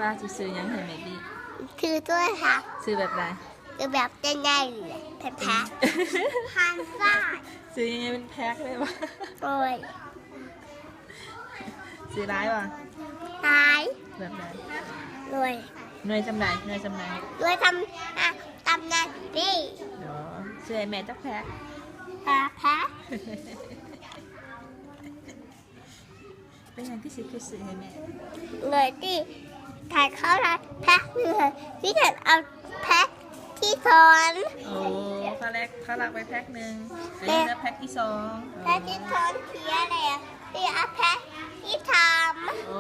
ປ້າຊິຊື້ຫຍັງໃຫ້ແມ່ບີ? ຊື້ໂທລະທັດ. ຊື້ແບບໃດ? ຄືແບບໃຫຍ່ໆ ແພັກໆ ຫັ້ນຊະ. ຊື້ໃຫຍ່ໆ ເປັນແພັກເລີຍບໍ່? ໂອ້ຍ ຊື້ຫຼາຍບໍ່? ຫຼາຍ. ແບບໃດ? ໜ່ວຍ ໜ່ວຍສ່ຳໃດ? ໜ່ວຍສ່ຳໃດ? ໜ່ວຍສ່ຳ ອ່າ ສ່ຳໜ້ານີ້. ອໍ ຊື້ໃຫ້ແມ່ຈັກແພັກ? ຫ້າແພັກ. ເປັນຫຍັງຄືຊິຄິດຊື້ໃຫ້ແມ່? ເລີຍຕິ ຖ້າເຂົາລັກແພັກໜຶ່ງ ຊິເອົາແພັກທີສອງ. ໂອ້ ເຂົາລັກ ເຂົາລັກໄວ້ແພັກໜຶ່ງ ແລ້ວຍັງເຫຼືອແພັກທີສອງ. ແພັກທີສອງເສຍແລ້ວ ຊິເອົາແພັກທີສາມ. ໂອ້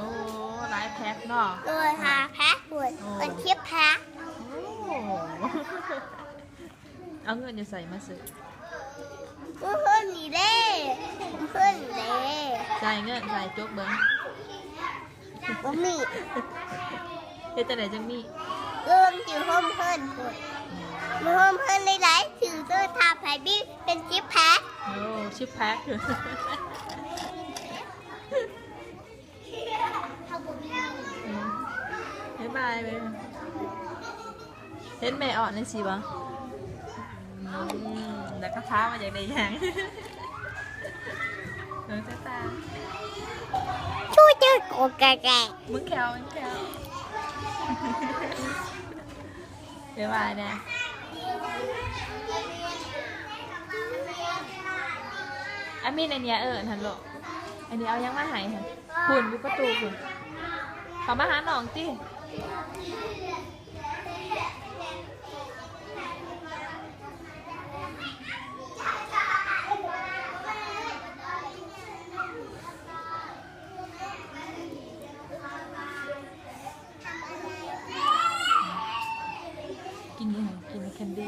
ຫຼາຍແພັກເນາະ. ໂດຍ ຫ້າແພັກພຸ້ນ. ໂອ້ ເປັນສິບແພັກ. ໂອ້ ເອົາເງິນຢູ່ໃສມາຊື້? ມື້ຄືນນີ້ເດ້ ມື້ຄືນນີ້ເດ້. ໃສ່ເງິນໃສ່ ຈົກເບິ່ງ. ບໍ່ມີ. ເຮັດຈັ່ງໃດຈັ່ງມີ? ເງິນຢູ່ໂຮມເພິ່ນພຸ້ນ. ຢູ່ໂຮມເພິ່ນຫຼາຍໆ ຊື້ໂທລະທັດໃຫ້ບີເປັນສິບແພັກ. ໂອ້ ສິບແພັກ. ບາຍບາຍ. ເຫັນແມ່ອ່ອນຈັ່ງຊີ້ບໍ່? ອືມ ແລ້ວກໍຖາມວ່າຢາກໄດ້ຫຍັງ? ເບິ່ງໃສ່ຕາ. ຊູ້ຈື່ໂກແກະແກະ ມຶງແຂ້ວ ມຶງແຂ້ວ. ບາຍບາຍແດ່. ອາມີນ ອັນເນີ້ຍເອີ້ນຫັ້ນລູກ. ອັນນີ້ເອົາຫຍັງມາໃຫ້ຫັ້ນ? ພຸ້ນ ຢູ່ປະຕູພຸ້ນ. ເຂົ້າມາຫານ້ອງຕິ. ກິນຫຍັງ? ກິນແຄນດີ້.